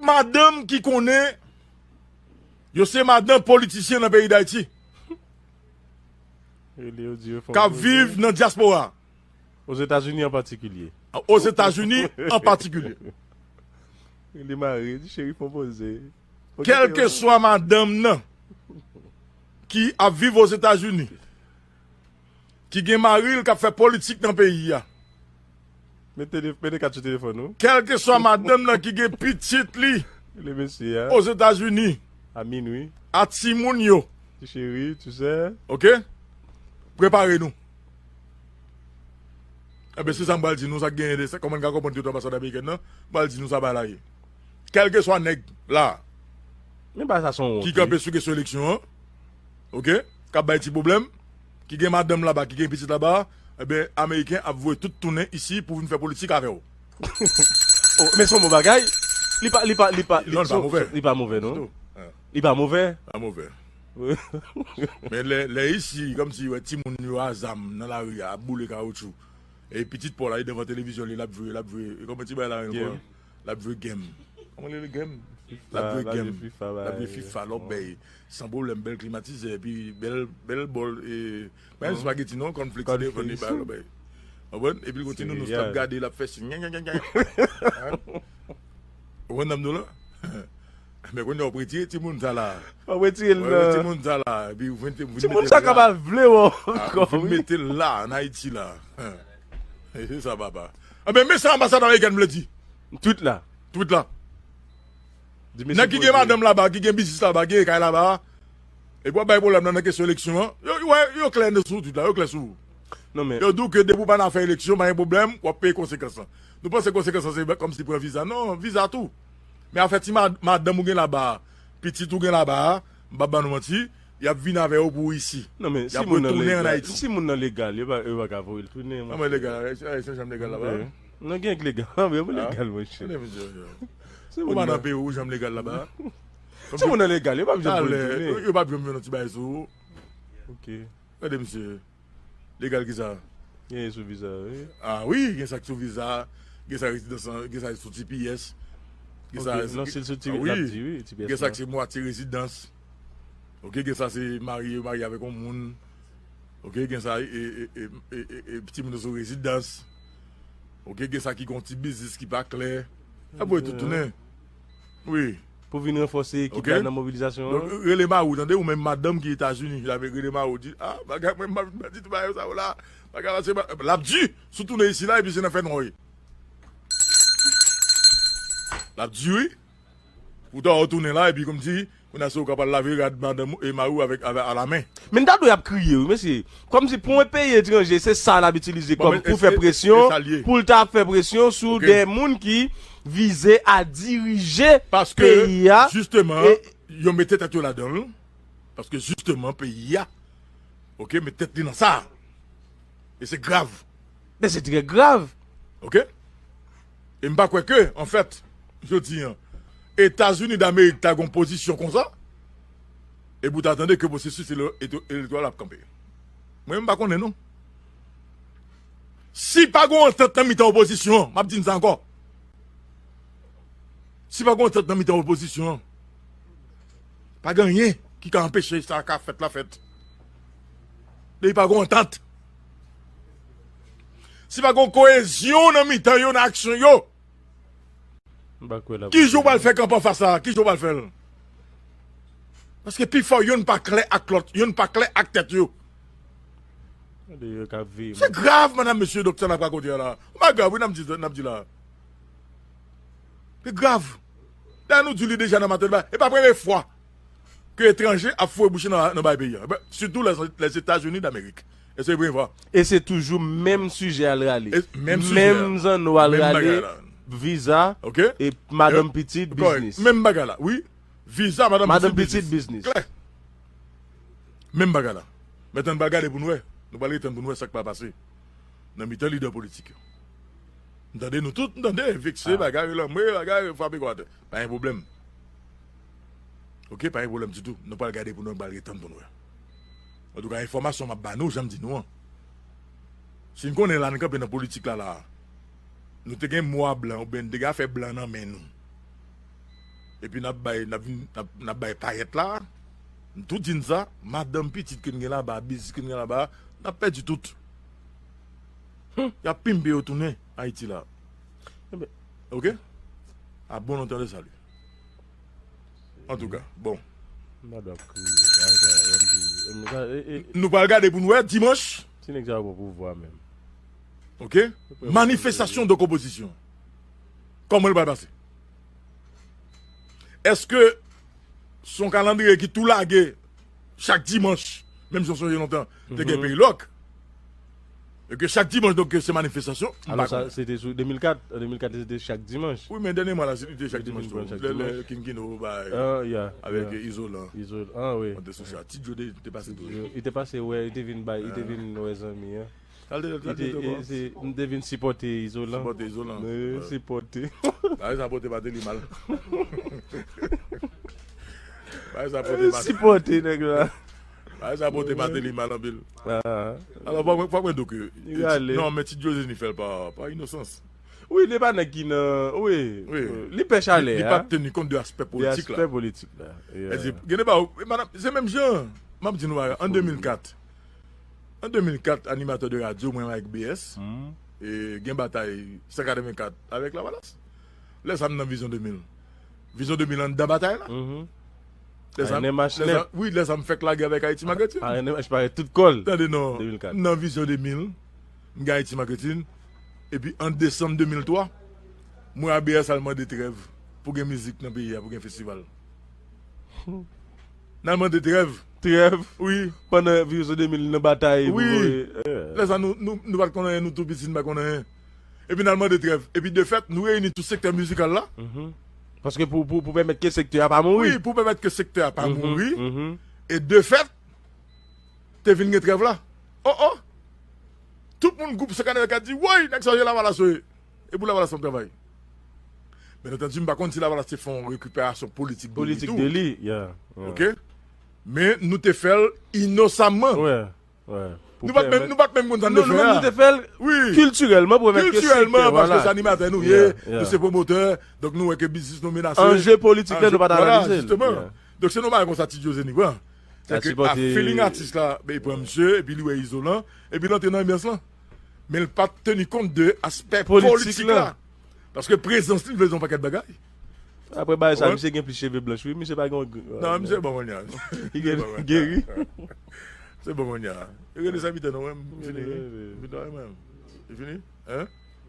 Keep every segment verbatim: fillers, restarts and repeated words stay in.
madanm ki konnen yo se madanm politisyen nan peyi Dayiti k ap viv nan dyaspora. Ozetazini an patikilye. Ozetazini an patikilye. Li mare, di cheri fon poze. Kèlkeswa madanm nan ki ap viv Ozetazini, ki gen mari l k ap fè politik nan peyi a. Mete, mete kat sou telefòn ou. Kèlkeswa madanm nan ki gen pitit li Ozetazini, a minwi, a timoun yo. Ti cheri, tu sais. Ok? Prepare nou. Enben, se sa m pral di nou, sa k genyen de sa, kòman n ka konprann ke tout anbasad amerikèn nan, m pral di nou sa bagay la ye. Kèlkeswa nèg la ki kanpe sou kesyon eleksyon an, ok, k ap bay ti pwoblèm, ki gen madanm laba, ki gen pitit laba, enben, ameriken ap voye tout tounen isi pou vin fè politik avè w. Oh, men se yon bon bagay. Li pa, li pa, li pa, li, non, li pa move. Li pa move, non. Li pa move. Pa move. Men lè, lè isi, kòmsi wè timoun yo a zam nan lari a, ap boule kawoutchou. E pitit pa w la, li devan televizyon li, l ap jwe, l ap jwe, kòman ti bagay la menm ankò? L ap jwe game. Kòman li rele game? L ap jwe game. L ap jwe FIFA, lòbèy. San pwoblèm, bèl klimatizè, epi bèl, bèl bòl, e, pa menm spaghetti non, cornflakes, li devan li bay lòbèy. Konprann? Epi l gon ti nounous l ap gade, l ap fè siy. Nya, nya, nya, nya. Ou konprann sa m di w la? Men kounye a w ap retire timoun sa la. W ap retire l nan. Timoun sa la, epi w vin, vin mete l la. Timoun sa ka pa vle wè w ankò, wi. Vin mete l la, an Ayiti la. E se sa, papa. Anben, men sa anbasad amerikèn vle di. Tweet la. Tweet la. Nèg ki gen madanm laba, ki gen biznis laba, ki gen kay laba, epi w ap bay pwoblèm nan, nan kesyon eleksyon an, yo, yo, yo klè sou tweet la, yo klè sou ou. Non, men yo di w ke depi w pa nan afè eleksyon, pa gen pwoblèm, w ap peye konsekans lan. Nou panse konsekans lan se kòmsi pran viza. Non, viza tou. Men afè ti ma-, madanm ou gen laba a, pitit ou gen laba a, m p ap ba nou manti, y ap vin avè yo pou isi. Non, men y ap retounen an Ayiti. Si moun nan legal, yo pa, yo pa ka voye l tounen. Kòman legal? Ayisyen janm legal laba? Non, gen k legal. Anben, pou legal, monchè. Ou pa nan peyi ou janm legal laba? Si moun nan legal, yo p ap janm voye l tounen. Yo p ap janm jwenn yon ti bagay sou ou. Ok. Gade misye. Legal kisa? Gen sou viza, wi. Ah wi, gen sa k sou viza, gen sa rezidans, gen sa sou T P S. Gen sa, ok, non, si l sou T P S, ah wi, l ap di wi, T P S gen sa k se mwatye rezidans. Ok, gen sa se marye, marye avèk yon moun. Ok, gen sa, e, e, e, e, e, e, timoun yo sou rezidans. Ok, gen sa ki gon ti biznis ki pa klè. Y ap voye tout tounen. Wi. Pou vin ranfòse ekip la nan mobilizasyon an. Donk, rele mari w, tande, ou menm madanm ki Etazini, la, rele mari w, di, ah, bagay, mwen, m ap di tout bagay sa yo la, bagay la, se pa, l ap di, si w tounen isi la, epi se nan fènwa w ye. L ap di, wi. Poutan, w tounen la, epi kòmsi, kounye a se ou k ap al lave rad madanm ou e mari w avèk, avèk, alamen. Men Dadou y ap kriye, wi, mesye. Kòmsi pou yon peyi etranje, se sa n ap itilize kòm pou fè presyon, pou l ta fè presyon sou de moun ki vize a dirije peyi a. Paske, jisteman, yo mete tèt yo ladan l. Paske, jisteman, peyi a, ok, met tèt li nan sa. E se grav. Men se trè grav. Ok? E m pa kwè ke, anfèt, jodi a, Etazini Damerik ta gon pozisyon konsa, epi w ta tande ke pwosesis ele-, eto-, elektoral ap kanpe. Mwen, m pa konnen, non. Si pa gon antant nan mitan opozisyon an, m ap di n sa ankò. Si pa gon antant nan mitan opozisyon an, pa gen anyen ki ka anpeche sa ka fèt la fèt. Depi pa gon antant. Si pa gon koyezyon nan mitan yo, nan aksyon yo, ki jan w pral fè kanpe anfas la? Ki jan w pral fè l? Paske pifò youn pa klè ak lòt, youn pa klè ak tèt yo. Se grav, madam, mesye, doktè n ap rakonte a la. Ou pa grav, wi, n ap di, n ap di la. Se grav. Dayè, nou di li deja nan maten, e pa premye fwa ke etranje ap foure bouch nan, nan bagay peyi a. Sitou Lèzetazini Damerik. E se premye fwa. E se toujou menm sijè al rale. Menm zanno al rale, viza, e madanm pitit, biznis. Menm bagay la, wi. Viza, madanm pitit, biznis. Klè. Menm bagay la. Mentnan, n pral gade pou n wè. Nou pral ret tann pou n wè sa k pral pase nan mitan lidè politik yo. M tande nou tout, m tande, vekse, bagay, lanmwe, bagay, frape kò atè. Pa gen pwoblèm. Ok, pa gen pwoblèm ditou. Nou pral gade pou nou, n pral ret tann pou n wè. Antouka, enfòmasyon m ap ba nou, jan m di nou an. Si n konnen la n kanpe nan politik la, la, nou te gen mo a blan, oubyen n te gen afè blan nan men nou. Epi n ap bay, n ap vin, n ap, n ap bay payèt la. M tou di n sa, madanm, pitit ke n gen laba, biznis ke n gen laba, n ap pèdi tout. Hmm. Y ap pimpe yo tounen Ayiti la. Oke? A bon antan de sali. Antouka, bon. M pa dwe ap kriye. Nou pral gade pou n wè dimanch. Ti nèg sa yo pran pouvwa menm. Oke? Manifestasyon de konpozisyon. Kòman l pral pase? Èske se yon kalandriye ki tou lage chak dimanch, menm jan sonje lontan, te gen Peyi Lòk? E ke chak dimanch, donk, se manifestasyon. Alò, sa, se te sou de mil kat. An de mil kat, se te chak dimanch. Wi, men dènye mwa la, se te chak dimanch tou. Lè, lè King Kino bay avèk Izolan. Izolan, wi. Mwen te sou sa. Ti Djo te, te pase tou. Li te pase, wè, li te vin bay, li te vin wè zanmi an. Sa l te, sa l te di ankò? M te vin sipòte Izolan. Sipòte Izolan. Sipòte. Bagay sa pote Martelly mal. Bagay sa pote Martelly. Sipòte nèg la. Bagay sa pote Martelly mal anpil. Alò, fòk, fòk mwen di w ke, non, men Ti Djo Zeni fè l pa, pa inosans. Wi, li pa nèg ki nan, wi, li pè chalè a. Li pa teni kont de aspè politik la. De aspè politik la. Gen de bagay, se menm jan, m ap di nou bagay, an de mil kat, An de mil kat, animatè de radyo, mwen avèk B S, e, gen batay san katrevenkat avèk Lavalas. Lè sa m nan Vizyon de mil. Vizyon de mil anndan batay la. Lè sa, lè sa, wi, lè sa m fèk lage avèk Ayiti Maketin. Tande non, m nan Vizyon de mil, m gen Ayiti Maketin, epi an desanm de mil twa, mwen a B S al mande trèv pou gen mizik nan peyi a, pou gen festival. N al mande trèv. Trèv? Wi. Pandan Vizyon de mil nan batay pou voye. Lè sa nou, nou, nou pa t konn anyen, nou tou piti, nou pa konn anyen. Epi n al mande trèv. Epi de fèt, nou reyini tout sektè mizikal la. Paske pou, pou, pou pèmèt ke sektè a pa mouri. Wi, pou pèmèt ke sektè a pa mouri. E de fèt, te vin gen trèv la. Oh, oh! Tout moun gwoup Sekanè ka di, woy, nèg sa yo ye Lavalas yo ye. E pou Lavalas ap travay. Byen antandi, m pa konn si Lavalas te fè yon rekiperasyon politik de li tou. Politik de li, yeah, yeah. Oke? Men nou te fè l inosamman. Wè, wè. Nou pa t menm, nou pa t menm konn sa n te fè a. Non, nou menm nou te fè l kiltirèlman pou pèmèt ke sektè, kiltirèlman, paske se animatè nou ye, nou se pwomotè, donk nou wè ke biznis nou menase. Anje politik la, nou pa t analize l. Vwala, jisteman. Donk se nou bagay konsa Ti Djo Zeni pran. Sèke a feeling atis la, ben, li pran misye, epi li wè Izolan, epi l antre nan anbyans lan. Men l pa t teni kont de aspè politik la. Paske prezans li vle di yon pakèt bagay. Apre bagay sa, misye gen plis cheve blanch, wi. Misye pa gen yon gr-, non, misye bon kounye a. Li gen geri. Se bon kounye a. E rele sèvitè nou, wi, m fini, wi. M fini, wi, mwen. Li fini? Hein?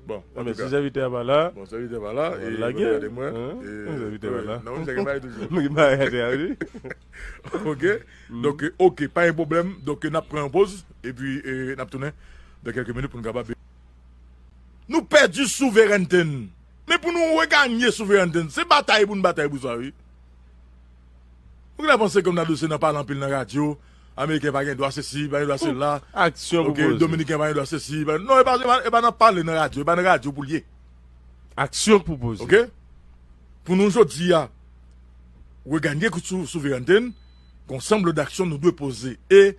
Bon, men si sèvitè a pa la, bon, sèvitè pa la, e lage. Gade mwen. Sèvitè pa la. Non, misye gen bagay toujou. Misye gen bagay atè a, wi. Oke. Donk, oke, pa gen pwoblèm. Donk, n ap pran yon poz, epi, e, n ap tounen nan kèlke minit pou n kapab. Nou pèdi souverènte n. Men pou nou reganye souverènte n, se batay pou n batay pou sa, wi. Ou genlè panse ke m nan dosye nan pale anpil nan radyo, Ameriken pa gen dwa sesi, pa gen dwa sela. Aksyon pou poze. Dominiken pa gen dwa sesi, pa, non, e pa, e pa, e pa nan pale nan radyo, e pa nan radyo pou l ye. Aksyon pou poze. Oke? Pou nou jodi a, reganye sou souverènte n, gon sanble d'aksyon nou dwe poze. E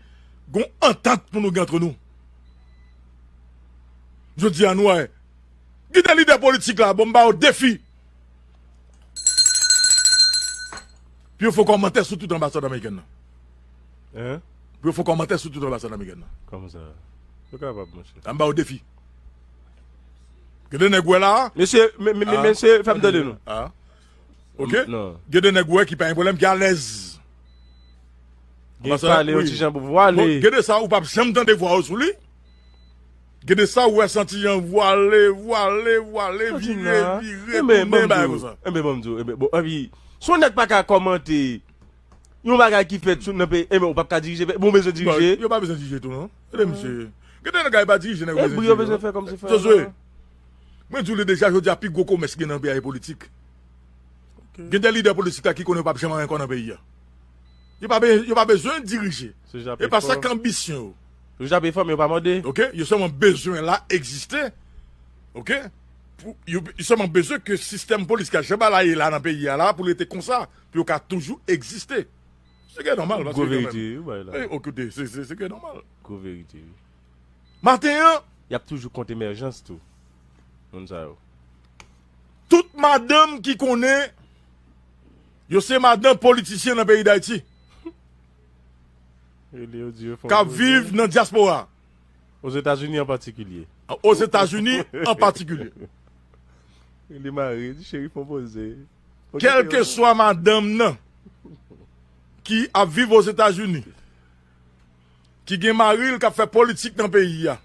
gon antant pou nou gen antre nou. Jodi a nou wè, gen de lidè politik la, bon, m ba yo defi. Pou yo fè kòmantè sou tout anbasad amerikèn nan. Hein? Pou yo fè kòmantè sou tout anbasad amerikèn nan. Kòman sa? Yo kapab, monchè. M ba yo defi. Gen de nèg wè la. Mesye, men, men, men, mesye, fè m tande nou. Ah. Oke? Non. Gen de nèg wè ki pa gen pwoblèm, ki alèz. Gen pale yon ti jan pou vwale. Bon, gen de sa ou p ap janm tande vwa yo sou li. Gen de sa ou wè se yon ti jan vwale, vwale, vwale, vire, vire, tounen, bagay konsa. Enben, ban m di w, enben, bon, anvi, si yon nèg pa ka kòmante yon bagay ki fèt sou, nan peyi, enben, ou p ap ka dirije, bon, ou bezwen dirije. Bon, yo pa bezwen dirije tou, non. Tande, mesye. Gen de nèg yo pa dirije, nèg yo bezwen dirije, non. Josué, mwen di w li deja, jodi a, pi gwo komès gen nan peyi a, e politik. Gen de lidè politik la ki konnen yo p ap janm anyen ankò nan peyi a. Yo pa be-, yo pa bezwen dirije. E pa sa k anbisyon yo. Yo jape fò, men yo pa mòde. Oke? Yo sèlman bezwen la egziste. Oke? Pou, yo, yo sèlman bezwen ke sistèm politik la, jan bagay la ye la nan peyi a la, pou l rete konsa, pou yo ka toujou egziste. Se gen nòmal, paske kanmenm. Gwo verite, wi, bagay la. Wi, okoute, se, se, se gen nòmal. Gwo verite, wi. Maten an, y ap toujou kont emèjans tou. Moun sa yo. Tout madanm ki konnen Yo se madanm politisyen nan peyi Dayiti k ap viv nan dyaspora. Ozetazini an patikilye. Ozetazini an patikilye. Li mare, di cheri fon poze. Kèlkeswa madanm nan ki ap viv Ozetazini, ki gen mari l k ap fè politik nan peyi a.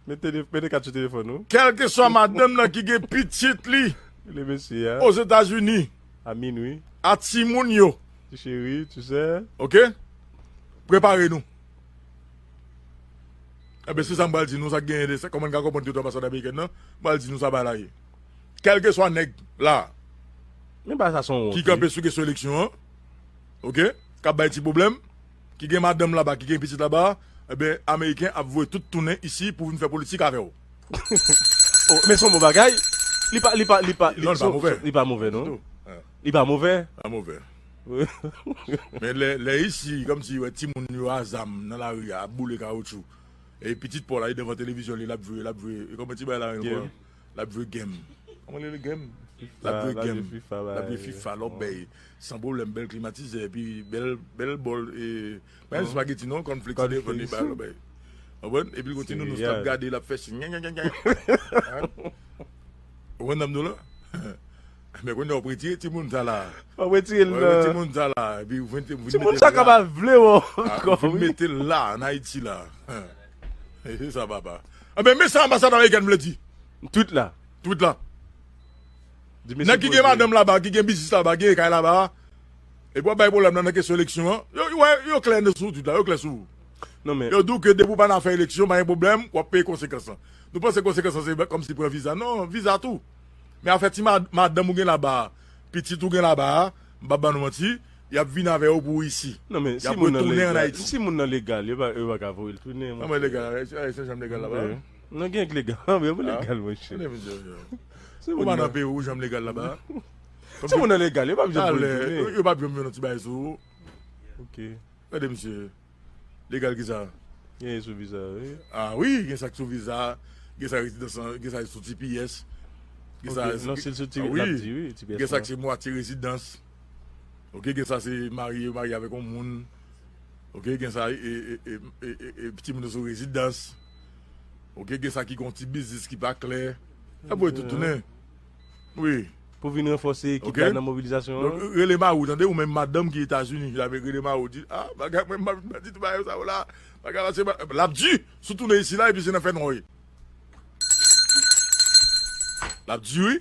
Mete, mete kat sou telefòn ou. Kèlkeswa madanm nan ki gen pitit li Ozetazini, a timoun yo. Ti cheri, ti sè. Ok? Prepare nou. Enben, se sa m pral di nou, sa k genyen de sa, kòman n ka konprann ke tout anbasad amerikèn nan, m pral di nou sa bagay la ye. Kèlkeswa nèg la ki kanpe sou kesyon eleksyon an, ok, k ap bay ti pwoblèm, ki gen madanm laba, ki gen pitit laba, enben, Ameriken ap voye tout tounen isi pou vin fè politik avè w. Oh, men se yon bon bagay. Li pa, li pa, li pa, li, non, li pa move. Li pa move, non. Li pa move. Pa move. Men lè, lè isi, kòmsi wè timoun yo a zam nan lari a, ap boule kawoutchou. E pitit pa w la, li devan televizyon li, l ap jwe, l ap jwe. E kòman ti bagay la menm ankò? L ap jwe game. Kòman l rele game? L ap jwe game. L ap jwe FIFA, l ap bèy. San pwoblèm, bèl klimatizè, epi bèl, bèl bòl. E, pa gen espageti non, kònflèks li devan li, bèl bèy. Konprann? Epi l gon ti nounouz k ap gade, l ap fè siy. Ou konprann sa m di w la? Men kounye a w ap retire timoun sa la. W ap retire l nan. Timoun sa la. Epi w vin, vin mete l la. Timoun sa ka pa vle wè w ankò. Vin mete l la, ann Ayiti la. Se sa, papa. Enben, men sa anbasad amerikèn vle di. Tweet la. Tweet la. Nèg ki gen madanm laba, ki gen biznis laba, ki gen kay laba, epi w ap bay pwoblèm nan, nan kesyon eleksyon an, yo, yo, yo klè sou tweet la, yo klè sou. Non, men. Yo di w ke depi w pa nan afè eleksyon, pa gen pwoblèm, w ap peye konsekans lan. Nou panse konsekans lan se kòmsi pran viza. Non, viza tou. Men afè ti mad-, madanm ou gen laba a, pitit ou gen laba a, m p ap ban nou manti, y ap vin avè yo pou isi. Non, men, y ap retounen ann Ayiti. Si moun nan legal, yo pa, yo pa ka voye l tounen. Kòman legal? Ayisyen janm legal laba a? Non, gen k legal. Anben, ou legal, monchè. Ou pa nan peyi ou janm legal laba a? Si moun nan legal, yo p ap janm voye l tounen. Yo p ap janm jwenn yon ti bagay sou ou. Ok. Gade misye. Legal kisa? Gen sou viza, wi. Ah wi, gen sa k sou viza, gen sa rezidans, gen sa sou T P S. Gen sa, non, si l sou T P S, l ap di, wi, T P S. Gen sa k se mwatye rezidans. Ok, gen sa se marye, marye avèk yon moun. Ok, gen sa, e, e, e, e, e, e, timoun yo sou rezidans. Ok, gen sa ki gen yon ti biznis ki pa klè. Y ap voye tout tounen. Wi. Pou vin ranfòse ekip la nan mobilizasyon an. Donk, rele mari w, tande, ou menm madanm ki Etazini, la vle rele mari w, di, ah, bagay, mwen, m ap di tout bagay sa yo la, bagay la, se, l ap di, si w tounen isi la, epi se nan fènwa w ye. L ap di, wi.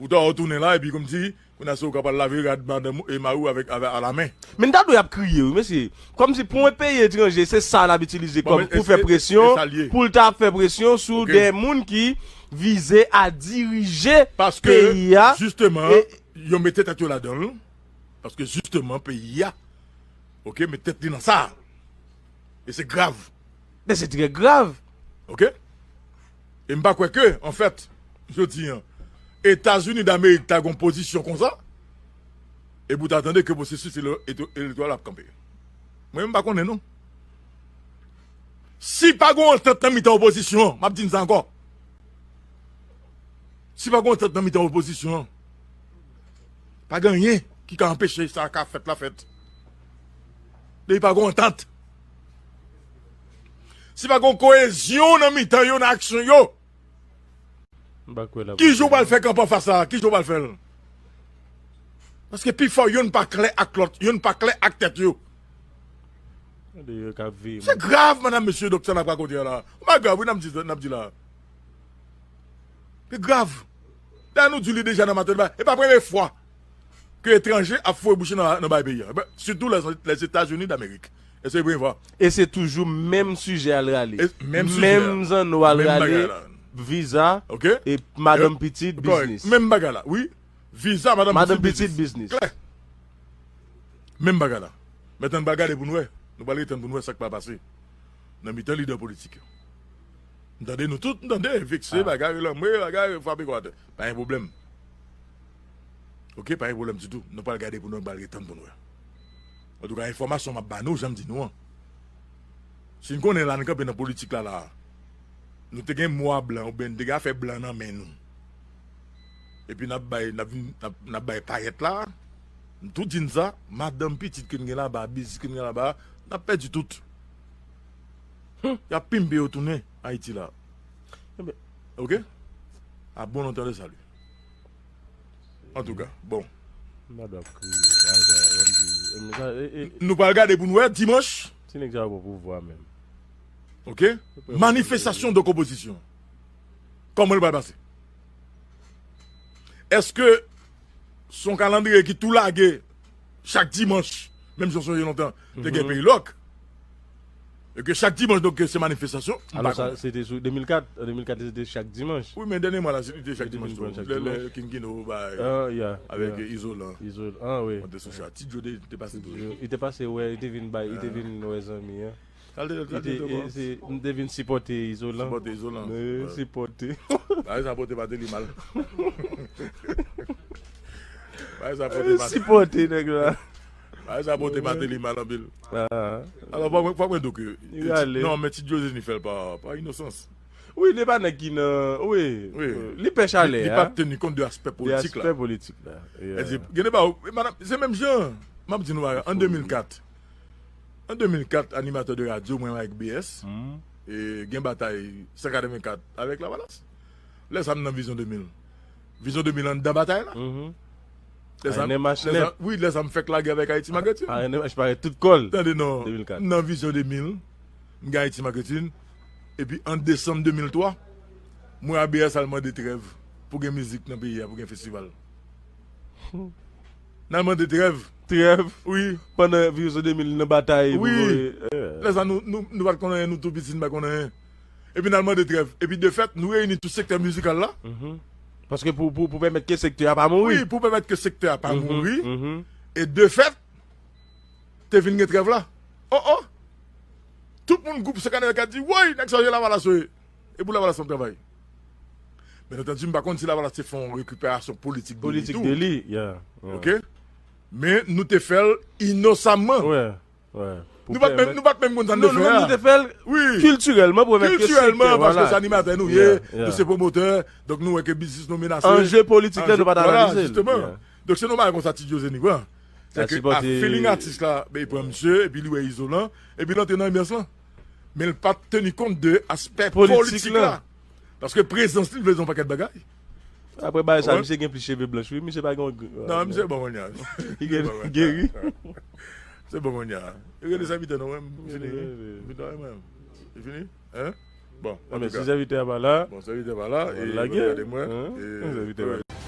Poutan, w tounen la, epi kòmsi, kounye a se ou k ap al lave rad madanm ou e mari w avèk, avèk, alamen. Men n ta dwe ap kriye, wi, mesye. Kòmsi pou yon peyi etranje, se sa l ap itilize kòm pou fè presyon, pou l ta ap fè presyon sou de moun ki vize a dirije peyi a. Paske, jisteman, yo mete tèt yo ladan l. Paske, jisteman, peyi a, oke, met tèt li nan sa. E se grav. Men se trè grav. Oke? E m pa kwè ke, anfèt, jodi a, Etazini Damerik ta gen yon pozisyon konsa, epi w ta tande ke pwosesis ele-, ele-, elektoral ap kanpe. Mwen menm m pa konnen non. Si pa gen yon antant nan mitan opozisyon an, m ap di n sa ankò. Si pa gen yon antant nan mitan opozisyon an, pa gen anyen ki ka anpeche sa ka fèt la fèt. Depi pa gen yon antant. Si pa gen yon koyezyon nan mitan yo, nan aksyon yo, ki jan w pral fè kanpe anfas la? Ki jan w pral fè l? Paske pifò youn pa klè ak lòt, youn pa klè ak tèt yo. Se grav, madam, mesye, donk sa n ap rakonte a la. Yon bagay grav, wi, n ap di, n ap di la. Se grav. Dayè, nou di li deja nan maten, e pa premye fwa ke etranje ap foure bouch nan, nan bay peyi a. Sitou Lèzetazini Damerik. E se premye fwa. E se toujou menm sijè al rale. Menm zanno al rale. Viza, e madanm pitit, biznis. Menm bagay la, wi. Viza, madanm pitit, biznis. Klè. Menm bagay la. Mentnan n pral gade pou n wè. Nou pral ret tann pou n wè sa k pral pase nan mitan lidè politik yo. M tande nou tout, m tande, vekse, bagay, lanmwe, bagay, frape kò atè. Pa gen pwoblèm. Oke, pa gen pwoblèm ditou. Nou pral gade pou nou, nou pral ret tann pou n wè. Antouka, enfòmasyon m ap ba nou, jan m di nou an. Si n konnen la n kanpe nan politik la, la, nou te gen mo a blan, oubyen n te gen afè blan nan men nou. Epi n ap bay, n ap vin, n ap, n ap bay payèt la. M tou di n sa, madanm, pitit ke n gen laba, biznis ke n gen laba, n ap pèdi tout. Y ap pimpe yo tounen Ayiti la. Oke? A bon antan de sali. Antouka, bon. Madanm ap kriye. Nou pral gade pou n wè dimanch. Ti nèg sa yo pran pouvwa menm. Oke? Manifestasyon de konpozisyon. Kòman l pral pase? Èske se yon kalandriye ki tou lage chak dimanch, menm jan sonje lontan, te gen peyi lòk? E ke chak dimanch, donk, se manifestasyon, m pa konnen. Alò, sa, se te sou de mil kat. An de mil kat, se te chak dimanch. Wi, men dènye mwa la, se te chak dimanch, non. Lè, lè King Kino bay avèk Izolan. Izolan, wi. Mwen te sou sa. Ti Djo te, te pase tou. Li te pase, wè, li te vin bay, li te vin wè zanmi an. Sa l te, sa l te di ankò? M te vin sipòte Izolan. Sipòte Izolan. Wi, sipòte. Bagay sa pote Martelly mal. Bagay sa pote Martelly. Sipòte nèg la. Bagay sa pote Martelly mal anpil. Alò, fòk mwen, fòk mwen di w ke, non, men Ti Djozeni fè l pa, pa inosans. Wi, li pa nèg ki nan, wi, li pè chalè a. Li pa teni kont de aspè politik la. De aspè politik la. Sètadi, gen de bagay, madanm, se menm jan. M ap di nou bagay, an de mil kat, An de mil kat, animatè de radyo, mwen avèk B S, e, gen batay san katrevenkat avèk Lavalas. Lè sa m nan Vizyon de mil. Vizyon de mil anndan batay la. Lè sa, lè sa, wi, lè sa m fèk lage avèk Haiti Marketing. A N M H parèt tout kò l. Tande non, m nan Vizyon de mil, m gen Haiti Marketing, epi an desanm de mil twa, mwen a B S al mande trèv pou gen mizik nan peyi a, pou gen festival. N al mande trèv. Trèv? Wi. Pandan Vizyon de mil nan batay pou voye. Lè sa nou, nou, nou pa t konn anyen, nou tou piti, nou pa t konn anyen. Epi n al mande trèv. Epi de fèt, nou reyini tout sektè mizikal la. Paske pou, pou, pou pèmèt ke sektè a pa mouri. Wi, pou pèmèt ke sektè a pa mouri. E de fèt, te vin gen trèv la. Oh, oh! Tout moun gwoup Sekanè ka di, woy, nèg sa yo Lavalas yo ye. E pou Lavalas ap travay. Byen antandi, m pa konn si Lavalas te fè yon rekiperasyon politik de li tou. Politik de li, yeah. Oke? Men nou te fè l inosamman. Wi, wi. Nou pa t menm, nou pa t menm konn sa n te fè a. Non, nou menm nou te fè l kiltirèlman pou pèmèt ke sektè, kiltirèlman, paske se animatè nou ye, nou se pwomotè, donk nou wè ke biznis nou menase. Anje politik la, nou pa t analize l. Vwala, jisteman. Donk se yon bagay konsa Ti Djozeni pran. Sèke a feeling atis la, ben, li pran misye, epi li wè Izolan, epi l antre nan anbyans lan. Men l pa t teni kont de aspè politik la. Paske prezans li vle di yon pakèt bagay. Apre bagay sa, misye gen plis cheve blanch, wi, misye pa gen yon gr-, non, misye bon kounye a. Li gen geri. Se bon kounye a. Yo rele sèvitè non, mwen, m fini. Li fini? Hein? Bon, antouka. Si sèvitè a pa la, bon, sèvitè pa la, e lage. Gade mwen. Sèvitè pa la.